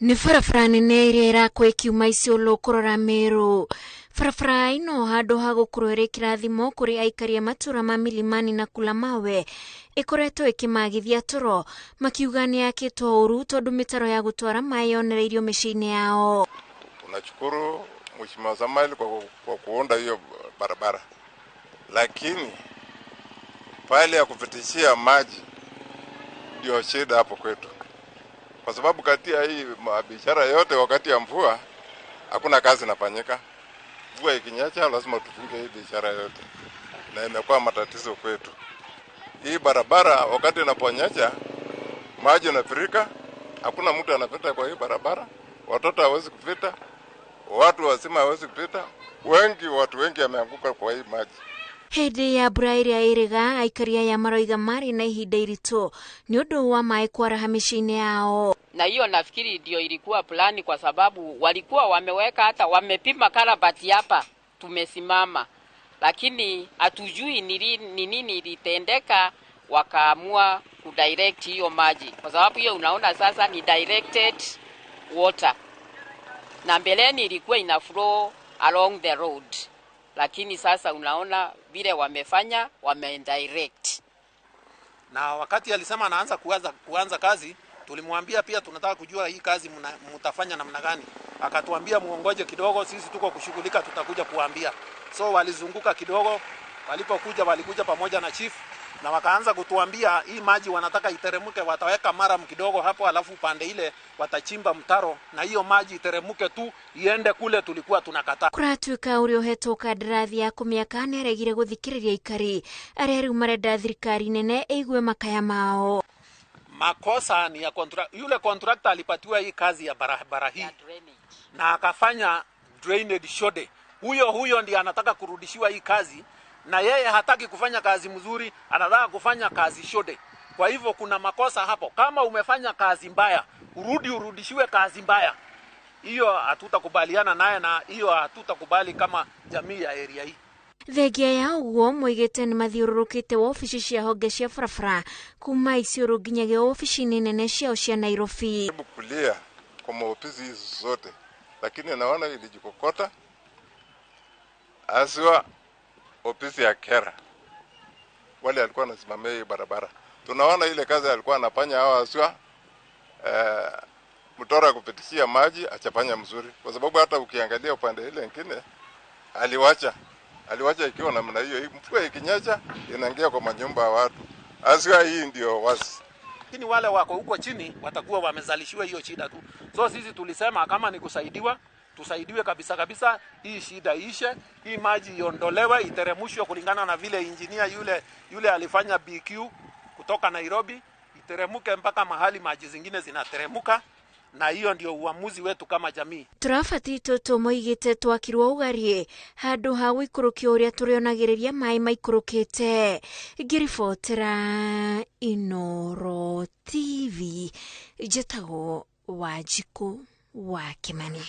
Nĩ barabara nene ĩrĩa ĩrakwo ĩkiuma Isiolo kũrora Meru. Barabara ĩno handũ ha gũkorwo ĩrĩ kĩrathimo kũrĩ aikari a matũra ma Milimani na Kulamawe ĩkoretwo ĩkĩmagithia toro, makiuga nĩ yakĩtwo ũru tondũ mĩtaro ya gũtwara maĩ yonereirio mĩciĩ-inĩ yao. Tunashukuru Mheshimiwa Samuel kwa kuunda hiyo barabara, lakini pale ya kupitishia maji ndio shida hapo kwetu, kwa sababu kati ya hii biashara yote wakati ya mvua hakuna kazi inafanyika. Mvua ikinyesha lazima tufunge hii biashara yote, na imekuwa matatizo kwetu. Hii barabara wakati inaponyesha maji yanafurika, hakuna mtu anapita kwa hii barabara, watoto hawezi kupita, watu wazima hawezi kupita, wengi watu wengi wameanguka kwa hii maji. Hĩndĩ ya mbura ĩrĩa ĩrĩga, aikari aya maroiga marĩ na ihinda iritũ nĩ ũndũ wa maĩ kwaraha mĩciĩ-inĩ yao. Na hiyo nafikiri ndio ilikuwa plani, kwa sababu walikuwa wameweka, hata wamepima karabati hapa tumesimama, lakini hatujui ni nini ilitendeka, wakaamua kudirect hiyo maji, kwa sababu hiyo unaona sasa ni directed water, na mbeleni ilikuwa ina flow along the road, lakini sasa unaona vile wamefanya, wame direct. Na wakati alisema anaanza kuanza kazi, tulimwambia pia tunataka kujua hii kazi mtafanya namna gani. Akatuambia muongoje kidogo, sisi tuko kushughulika, tutakuja kuambia. So walizunguka kidogo, walipokuja walikuja pamoja na chief na wakaanza kutuambia hii maji wanataka iteremke, wataweka murram kidogo hapo, alafu pande ile watachimba mtaro na hiyo maji iteremke tu iende kule. Tulikuwa tunakataa. Kũratuĩka ũrĩa ũhetwo kandarathi ya kũmĩaka nĩaregire gũthikĩrĩria aikari arĩa rĩu marenda thirikari nene ĩigue makaya mao. Makosa ni ya yule contractor alipatiwa hii kazi ya barabara hii na akafanya drainage shode. Huyo huyo ndiye anataka kurudishiwa hii kazi, na yeye hataki kufanya kazi mzuri, anataka kufanya kazi shode. Kwa hivyo kuna makosa hapo. Kama umefanya kazi mbaya, urudi urudishiwe kazi mbaya. Hiyo hatutakubaliana naye, na hiyo hatutakubali kama jamii ya area hii. Thengia ya ũguo, moigĩte nĩ mathiũrũrũkĩte wobici cia honge cia barabara kuma Isiolo nginyagia wobici-inĩ nene ciao cia Nairobi. Jaribu kulia kwa maofisi hizi zote, lakini naona ilijikokota haswa ofisi ya KeRRA, wale alikuwa anasimamia hii barabara. Tunaona ile kazi alikuwa anafanya hawa haswa mtaro ya kupitishia maji achafanya mzuri, kwa sababu hata ukiangalia upande ile nyingine aliwacha ikiwa namna hiyo. Mvua ikinyesha inaingia kwa manyumba ya watu. Haswa hii ndio wasi. Lakini wale wako huko chini watakuwa wamezalishiwa hiyo shida tu. So sisi tulisema kama ni kusaidiwa, tusaidiwe kabisa kabisa, hii shida ishe, hii maji iondolewe, iteremshwe kulingana na vile engineer yule alifanya BQ kutoka Nairobi, iteremuke mpaka mahali maji zingine zinateremuka, na hiyo ndio uamuzi wetu kama jamii. Tũrabati tũtũ moigĩte twakirwo ũgarie handũ ha gũikũrũkio ũrĩa tũrĩonagĩrĩria maĩ maikũrũkĩte. Ngĩribotera Inooro TV, njĩtagwo Wanjikũ wa Kĩmani.